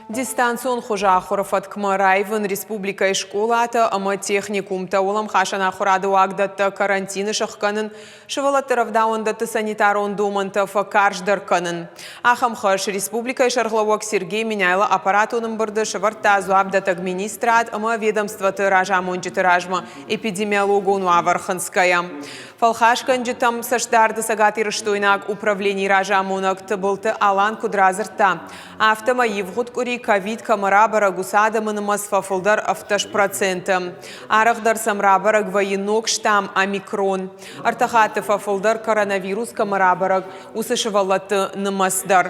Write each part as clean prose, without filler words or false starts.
Дистанцион хуызы ахуыры фӕткмӕ раивын республикӕйы скъолатӕ ӕмӕ техникумтӕ, уӕлӕмхасӕн ахуырады уагдӕттӕ карантины сыхгӕнын, сывӕллӕтты рӕвдауӕндӕтты санитарон домӕнтӕ фӕкарздӕр кӕнын. Ахӕм хӕс республикӕйы сӕргълӕууӕг Сергей Меняйло аппаратон ӕмбырды сӕвӕрдта дзуапдӕттӕг министрад ӕмӕ ведомствоты разамонджыты размӕ эпидемиологон уавӕр хынцгӕйӕ. Фӕлхасгӕнджытӕм цӕстдарды цӕгатирыстойнаг управленийы разамонӕг Тыбылты Алан куыд радзырдта, Афтӕмӕй ивгъуыд къуыри ковид кӕмӕ рабӕрӕг, уыцы адӕмы нымӕц фӕфылдӕр 17%. Арӕхдӕр сӕм рабӕрӕг вӕййы ног штамм омикрон. Ӕртӕ хатты фӕфылдӕр коронавирус кӕмӕ рабӕрӕг, уыцы сывӕллӕтты нымӕц дӕр.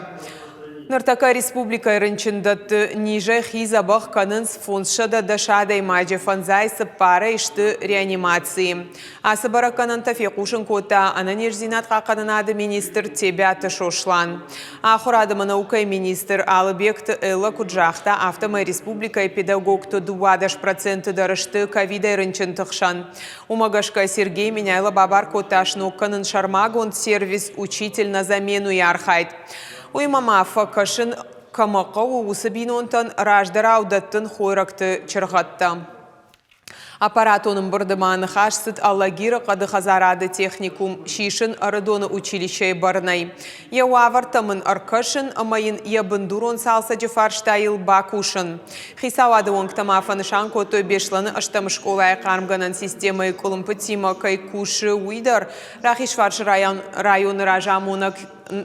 Ныртӕккӕ республикӕйы рынчындӕтты низӕй хи дзӕбӕх кӕнынц 510 адӕймаджы, фӕндзай цыппарӕй сты реанимацийы. Ацы бӕрӕггӕнӕнтӕ фехъусын кодта ӕнӕниздзинад хъахъхъӕнынады министр Тебиаты Сослан. Ахуырад ӕмӕ наукӕйы министр Алыбегты Эллӕ куыд загъта, афтӕмӕй республикӕйы педагогты 12% дӕр сты ковидӕй рынчынты хсӕн. Уымӕ гӕсгӕ Сергей Меняйло бабар кодта сног кӕнын сӕрмагонд сервис «Учитель на замену»-йы архайд. Уыимӕ ма фӕкӕсын кӕмӕ хъӕуы, уыцы бинонтӕн раздӕрау дӕттын хойрӕгты чыргъӕдтӕ. Аппаратон ӕмбырды ма ныхас цыд Алагиры хъӕды хӕдзарады техникум сисын Ӕрыдоны училищӕйы бӕрнӕй. Йӕ уавӕртӕм ын ӕркӕсын ӕмӕ йын йӕ бындурон цалцӕджы фарстайыл бакусын. Хицауады уӕнгтӕ ма фӕнысан кодтой Беслӕны ӕстӕм скъолайы хъармгӕнӕн системӕйы къуылымпытимӕ кӕй кусы, уый дӕр. Рахизфарсы районы разамонӕг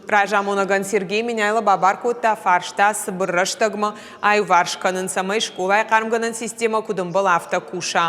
Разамонӕгӕн Сергей Меняйло бабар кодта фарста цыбыр рӕстӕгмӕ аиуварс кӕнын, цӕмӕй скъолайы хъармгӕнӕн системӕ куыд ӕмбӕлы, афтӕ куса.